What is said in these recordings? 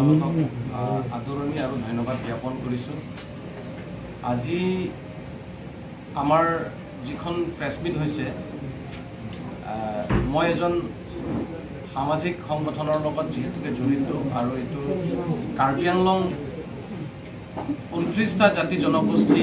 আপোনালোকক আদৰণি আৰু ধন্যবাদ জ্ঞাপন কৰিছোঁ। আজি আমাৰ যিখন প্ৰেছ মিট হৈছে, মই এজন সামাজিক সংগঠনৰ লগত যিহেতুকে জড়িত আৰু এইটো কাৰ্বি আংলং 29টা জাতি জনগোষ্ঠী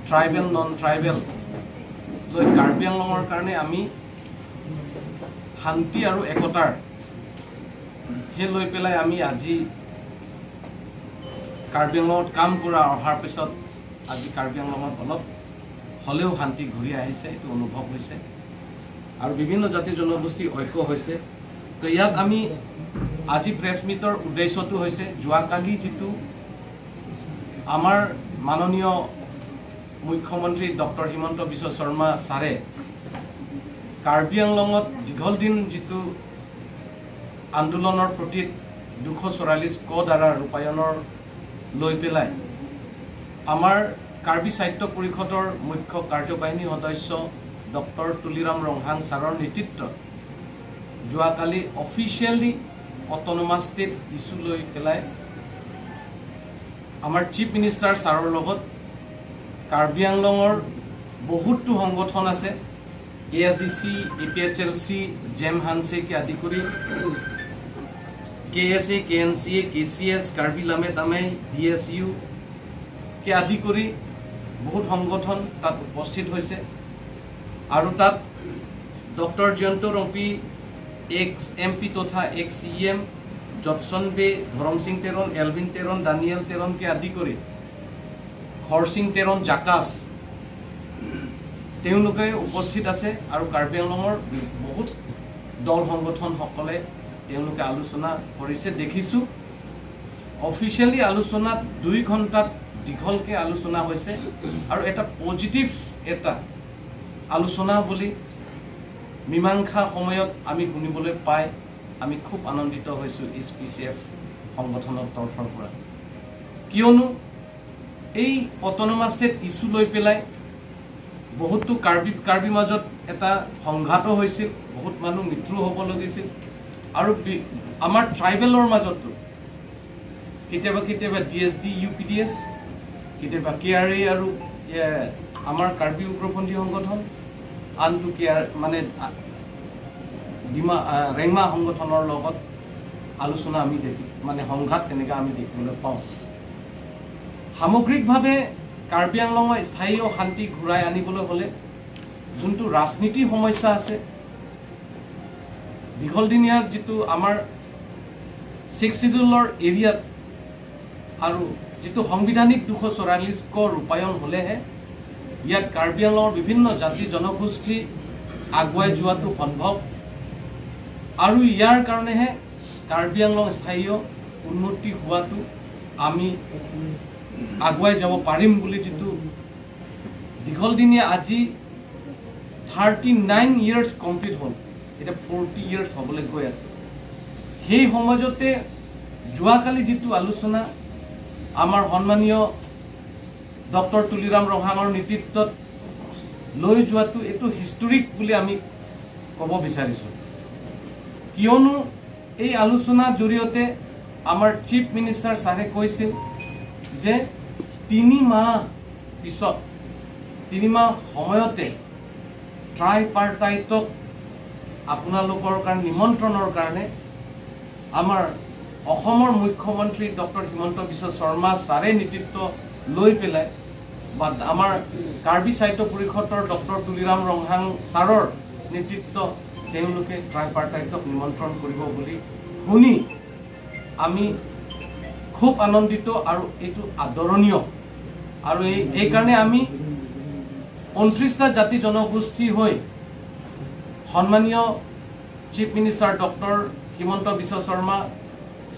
ট্ৰাইবেল নন ট্ৰাইবেল লৈ কাৰ্বি আংলঙৰ কাৰণে আমি শান্তি আৰু একতাৰ সেই লৈ পেলাই আমি আজি কাৰ্বি আংলঙত কাম কৰা অহাৰ পিছত আজি কাৰ্বি আংলঙত অলপ হ'লেও শান্তি ঘূৰি আহিছে, এইটো অনুভৱ হৈছে আৰু বিভিন্ন জাতি জনগোষ্ঠী ঐক্য হৈছে। তো ইয়াত আমি আজি প্ৰেছ মিটৰ উদ্দেশ্যটো হৈছে যোৱাকালি যিটো আমাৰ মাননীয় মুখ্যমন্ত্ৰী ডক্টৰ হিমন্ত বিশ্ব শৰ্মা ছাৰে কাৰ্বি আংলঙত দীঘল দিন যিটো আন্দোলনৰ প্ৰতি 244 ক দ্বাৰা ৰূপায়ণৰ লৈ পেলাই আমাৰ কাৰ্বি সাহিত্য পৰিষদৰ মুখ্য কাৰ্যবাহিনী সদস্য ডক্টৰ তুলিৰাম ৰংহাং ছাৰৰ নেতৃত্বত যোৱাকালি অফিচিয়েলি অট'নমাছ ষ্টেট ইছ্যু লৈ পেলাই আমাৰ চিফ মিনিষ্টাৰ ছাৰৰ লগত কাৰ্বি আংলঙৰ বহুতো সংগঠন আছে, A S D C, A P H L C, জেম হানছেকে আদি কৰি K S A, K N C A, K C S, Karbi Lame Tamei, D S U কে আদি কৰি বহুত সংগঠন তাত উপস্থিত হৈছে আৰু তাত doctor Jayanta Rongpi, ex M P তথা ex C M, Jotson Bey, Dharam Singh Teron, Elvin Teron, Daniel টেৰণকে আদি কৰি খৰসিং টেৰণ, জাকাছ তেওঁলোকে উপস্থিত আছে আৰু কাৰ্বি আংলঙৰ বহুত দল সংগঠনসকলে তেওঁলোকে আলোচনা কৰিছে। দেখিছোঁ অফিচিয়েলি আলোচনাত 2 ঘণ্টাত দীঘলকৈ আলোচনা হৈছে আৰু এটা পজিটিভ এটা আলোচনা বুলি মীমাংসা সময়ত আমি শুনিবলৈ পাই আমি খুব আনন্দিত হৈছোঁ এইচ পি চি এফ সংগঠনৰ তৰফৰ পৰা। কিয়নো এই অট'নমাছ ষ্টেট ইছ্যু লৈ পেলাই বহুতো কাৰ্বি মাজত এটা সংঘাতো হৈছিল, বহুত মানুহ মৃত্যু হ'ব লাগিছিল আৰু আমাৰ ট্ৰাইবেলৰ মাজতো কেতিয়াবা কেতিয়াবা D S D, U P D S, কেতিয়াবা কে আৰ এ আৰু আমাৰ কাৰ্বি উগ্ৰপন্থী সংগঠন, আনটো কে আৰ মানে ডিমা ৰেংমা সংগঠনৰ লগত আলোচনা আমি দেখি মানে সংঘাত তেনেকৈ আমি দেখিবলৈ পাওঁ। সামগ্ৰিকভাৱে কাৰ্বি আংলঙৰ স্থায়ী শান্তি ঘূৰাই আনিবলৈ হ'লে যোনটো ৰাজনীতিৰ সমস্যা আছে, দীঘলদিনীয়াৰ যিটো আমাৰ ছিক্স চিডিউলৰ এৰিয়াত আৰু যিটো সাংবিধানিক 244 ক ৰূপায়ণ হ'লেহে ইয়াত কাৰ্বি আংলঙৰ বিভিন্ন জাতি জনগোষ্ঠী আগুৱাই যোৱাটো সম্ভৱ আৰু ইয়াৰ কাৰণেহে কাৰ্বি আংলং স্থায়ী উন্নতি হোৱাটো আমি আগুৱাই যাব পাৰিম বুলি যিটো দীঘলদিনীয়া আজি 39 ইয়াৰ্ছ কমপ্লিট হ'ল, এতিয়া 40 ইয়াৰ্ছ হ'বলৈ গৈ আছে। সেই সমাজতে যোৱাকালি যিটো আলোচনা আমাৰ সন্মানীয় ডক্টৰ তুলিৰাম ৰংহাঙৰ নেতৃত্বত লৈ যোৱাটো এইটো হিষ্টৰিক বুলি আমি ক'ব বিচাৰিছোঁ। কিয়নো এই আলোচনাৰ জৰিয়তে আমাৰ চিফ মিনিষ্টাৰ ছাৰে কৈছিল যে 3 মাহ পিছত 3 মাহ সময়তে ট্ৰাইপাৰ্টাইটক আপোনালোকৰ কাৰণে নিমন্ত্ৰণৰ কাৰণে আমাৰ অসমৰ মুখ্যমন্ত্ৰী ডক্টৰ হিমন্ত বিশ্ব শৰ্মা ছাৰে নেতৃত্ব লৈ পেলাই বা আমাৰ কাৰ্বি সাহিত্য পৰিষদৰ ডক্টৰ তুলিৰাম ৰংহাং ছাৰৰ নেতৃত্ব তেওঁলোকে ট্ৰাইপাৰ্টাইটক নিমন্ত্ৰণ কৰিব বুলি শুনি আমি খুব আনন্দিত আৰু এইটো আদৰণীয় আৰু এইকাৰণে আমি 29টা জাতি জনগোষ্ঠী হৈ সন্মানীয় chief minister doctor Himanta Biswa Sarma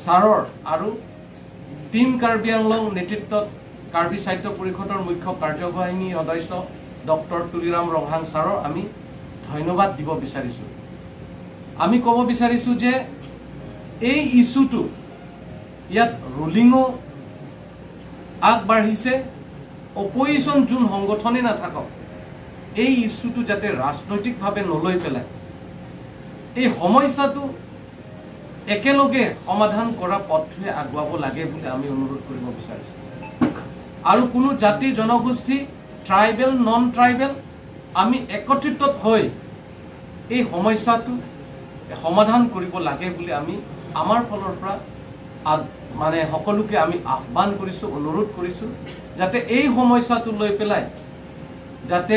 ছাৰৰ আৰু টীম কাৰ্বি আংলং নেতৃত্বত কাৰ্বি সাহিত্য পৰিষদৰ মুখ্য কাৰ্যবাহিনী সদস্য ডক্টৰ তুলিৰাম ৰংহাং ছাৰৰ আমি ধন্যবাদ দিব বিচাৰিছোঁ। আমি ক'ব বিচাৰিছোঁ যে এই ইছ্যুটো ইয়াত ৰুলিঙো আগবাঢ়িছে, অপজিশ্যন যোন সংগঠনে নাথাকক এই ইছ্যুটো যাতে ৰাজনৈতিকভাৱে নলৈ পেলাই এই সমস্যাটো একেলগে সমাধান কৰা পথটোৱে আগুৱাব লাগে বুলি আমি অনুৰোধ কৰিব বিচাৰিছোঁ। আৰু কোনো জাতি জনগোষ্ঠী, ট্ৰাইবেল নন ট্ৰাইবেল, আমি একত্ৰিত হৈ এই সমস্যাটো সমাধান কৰিব লাগে বুলি আমি আমাৰ ফালৰ পৰা মানে সকলোকে আমি আহ্বান কৰিছোঁ, অনুৰোধ কৰিছোঁ, যাতে এই সমস্যাটো লৈ পেলাই যাতে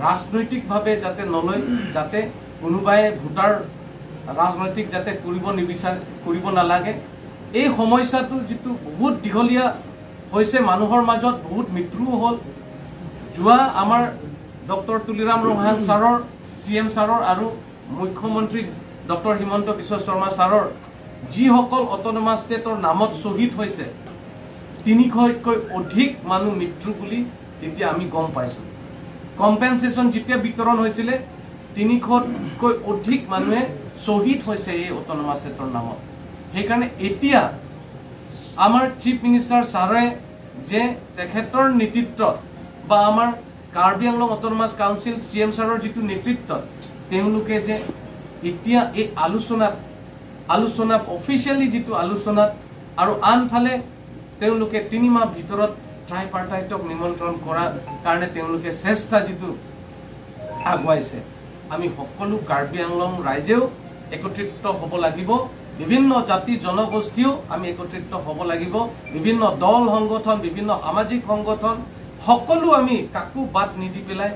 ৰাজনৈতিকভাৱে যাতে নলয়, যাতে কোনোবাই ভোটাৰ ৰাজনৈতিক যাতে কৰিব নিবিচাৰে, কৰিব নালাগে। এই সমস্যাটো যিটো বহুত দীঘলীয়া হৈছে, মানুহৰ মাজত বহুত মৃত্যুও হ'ল। যোৱা আমাৰ ডক্টৰ তুলিৰাম ৰংহাং ছাৰৰ, চি এম ছাৰৰ আৰু মুখ্যমন্ত্ৰী ডক্টৰ হিমন্ত বিশ্ব শৰ্মা ছাৰৰ যিসকল অট'নমাছ ষ্টেটৰ নামত শ্বহীদ হৈছে, 300তকৈ অধিক মানুহ মৃত্যু বুলি তেতিয়া আমি গম পাইছোঁ। কম্পেনচেশ্যন যেতিয়া বিতৰণ হৈছিলে, 300তকৈ অধিক মানুহে শ্বহীদ হৈছে এই অট'নমাছ ষ্টেটৰ নামত। সেইকাৰণে এতিয়া আমাৰ চিফ মিনিষ্টাৰ ছাৰে যে তেখেতৰ নেতৃত্বত বা আমাৰ Karbi Anglong autonomous council C M ছাৰৰ যিটো নেতৃত্বত তেওঁলোকে যে এতিয়া এই আলোচনা অফিচিয়েলি যিটো আলোচনাত আৰু আনফালে তেওঁলোকে 3 মাহ ভিতৰত ট্ৰাইপাৰ্টাইটক নিমন্ত্ৰণ কৰাৰ কাৰণে তেওঁলোকে চেষ্টা যিটো আগুৱাইছে, আমি সকলো কাৰ্বি আংলং ৰাইজেও একত্ৰিত হ'ব লাগিব, বিভিন্ন জাতি জনগোষ্ঠীও আমি একত্ৰিত হ'ব লাগিব, বিভিন্ন দল সংগঠন, বিভিন্ন সামাজিক সংগঠন, সকলো আমি কাকো বাদ নিদি পেলাই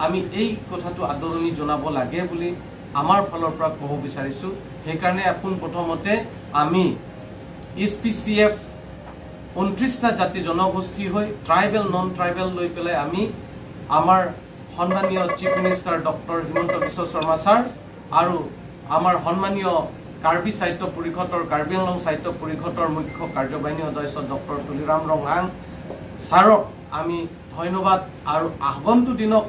আমি এই কথাটো আদৰণি জনাব লাগে বুলি আমাৰ ফালৰ পৰা ক'ব বিচাৰিছোঁ। সেইকাৰণে পোনপ্ৰথমতে আমি এইচ পি চি এফ 29টা জাতি জনগোষ্ঠী হৈ ট্ৰাইবেল নন ট্ৰাইবেল লৈ পেলাই আমি আমাৰ সন্মানীয় chief minister doctor Himanta Biswa Sarma sir আৰু আমাৰ সন্মানীয় কাৰ্বি সাহিত্য পৰিষদৰ, কাৰ্বি আংলং সাহিত্য পৰিষদৰ মুখ্য কাৰ্যবাহিনী সদস্য ডক্টৰ তুলিৰাম ৰংহাং ছাৰক আমি ধন্যবাদ আৰু আগন্তুক দিনক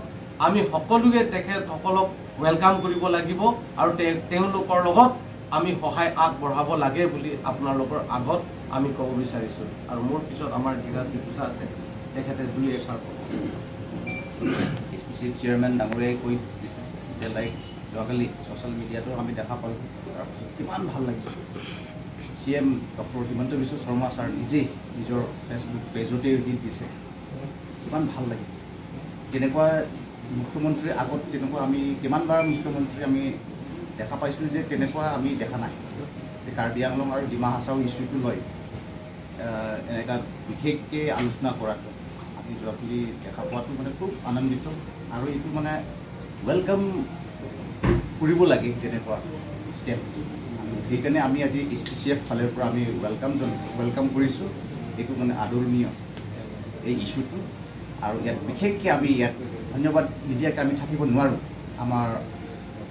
আমি সকলোৱে তেখেতসকলক welcome কৰিব লাগিব আৰু তেওঁলোকৰ লগত আমি সহায় আগবঢ়াব লাগে বুলি আপোনালোকৰ আগত আমি ক'ব বিচাৰিছোঁ। আৰু মোৰ পিছত আমাৰ ধীৰাজ গীতুচা আছে, তেখেতে দুই এষাৰ ক'ব। এইচ পি চি চেয়াৰমেন ডাঙৰীয়াই কৈ দিছে যে লাইক যোৱাকালি ছ'চিয়েল মিডিয়াতো আমি দেখা পালোঁ, তাৰপিছত কিমান ভাল লাগিছে। C M doctor Himanta Biswa Sarma sir নিজেই নিজৰ ফেচবুক পেজতে দি দিছে, কিমান ভাল লাগিছে। তেনেকুৱা মুখ্যমন্ত্ৰীৰ আগত তেনেকুৱা আমি কিমানবাৰ মুখ্যমন্ত্ৰী আমি দেখা পাইছোঁ যে তেনেকুৱা আমি দেখা নাই। কাৰ্বি আংলং আৰু ডিমা হাছাও ইছ্যুটো লৈ এনেকুৱা বিশেষকৈ আলোচনা কৰাটো আমি যোৱাকালি দেখা পোৱাটো মানে খুব আনন্দিত আৰু এইটো মানে welcome কৰিব লাগে তেনেকুৱা ষ্টেপটো। সেইকাৰণে আমি আজি এইচ পি চি এফ ফালৰ পৰা আমি welcome কৰিছোঁ, এইটো মানে আদৰণীয় এই ইছ্যুটো। আৰু ইয়াত বিশেষকৈ আমি ইয়াত ধন্যবাদ নিদিয়াকৈ আমি থাকিব নোৱাৰোঁ। আমাৰ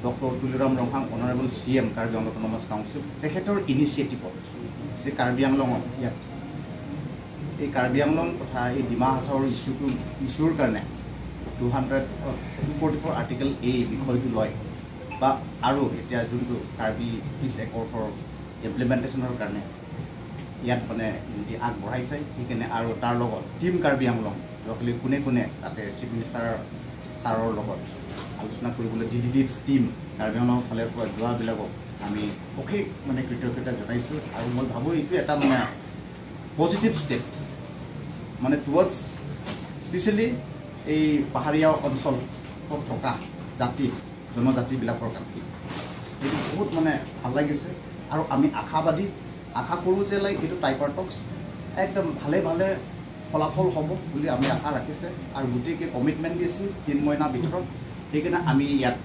doctor Tuliram Ronghang honourable C M Karbi Anglong autonomous council, তেখেতৰ ইনিচিয়েটিভত যে কাৰ্বি আংলঙত ইয়াত এই কাৰ্বি আংলং তথা এই ডিমা হাছাওৰ ইছ্যুৰ কাৰণে 244 আৰ্টিকেল এই বিষয়টো লয় বা আৰু এতিয়া যোনটো কাৰ্বি পিচ একৰ্ডৰ ইমপ্লিমেণ্টেশ্যনৰ কাৰণে ইয়াত মানে আগবঢ়াইছে, সেইকাৰণে আৰু তাৰ লগত টীম কাৰ্বি আংলং যোৱাকালি কোনে কোনে তাতে চিফ মিনিষ্টাৰ ছাৰৰ লগত আলোচনা কৰিবলৈ ডেলিগেটছ টীম কাৰ্বি আংলঙৰ ফালৰ পৰা যোৱাবিলাকক আমি অশেষ মানে কৃতজ্ঞতা জনাইছোঁ। আৰু মই ভাবোঁ এইটো এটা মানে পজিটিভ ষ্টেপছ মানে টুৱাৰ্ডছ স্পেচিয়েলি এই পাহাৰীয়া অঞ্চলত থকা জাতি জনজাতিবিলাকৰ কাৰণে এইটো বহুত মানে ভাল লাগিছে। আৰু আমি আশাবাদী, আশা কৰোঁ যে লাইক এইটো টাইপাৰ টক্স একদম ভালে ভালে ফলাফল হ'ব বুলি আমি আশা ৰাখিছে আৰু গোটেইকে কমিটমেণ্ট দিছে 3 মহিনাৰ ভিতৰত। সেইকাৰণে আমি ইয়াত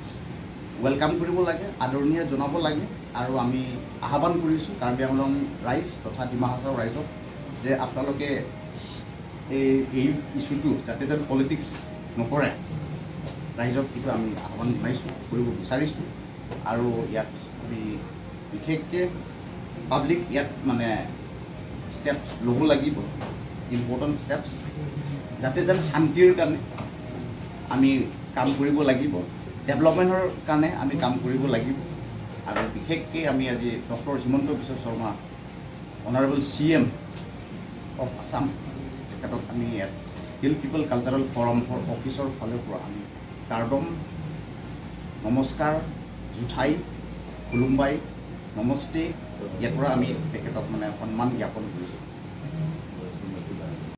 welcome কৰিব লাগে, আদৰণীয় জনাব লাগে আৰু আমি আহ্বান কৰিছোঁ কাৰ্বি আংলং ৰাইজ তথা ডিমা হাছাও ৰাইজক যে আপোনালোকে এই ইছ্যুটো যাতে যেন পলিটিক্স নকৰে, ৰাইজক এইটো আমি আহ্বান জনাইছোঁ, কৰিব বিচাৰিছোঁ। আৰু ইয়াত আমি বিশেষকৈ পাব্লিক ইয়াত মানে ষ্টেপছ ল'ব লাগিব, ইম্পৰ্টেণ্ট ষ্টেপছ, যাতে যেন শান্তিৰ কাৰণে আমি কাম কৰিব লাগিব, ডেভেলপমেণ্টৰ কাৰণে আমি কাম কৰিব লাগিব। আৰু বিশেষকৈ আমি আজি doctor Himanta Biswa Sarma honourable C M of Assam তেখেতক আমি ইয়াত হিল পিপল কালচাৰেল ফৰামৰ অফিচৰ ফালৰ পৰা আমি কাৰ্দম, নমস্কাৰ, জুঠাই, খুলুমবাই নমস্তে। ইয়াৰ পৰা আমি তেখেতক মানে সন্মান জ্ঞাপন কৰিছোঁ।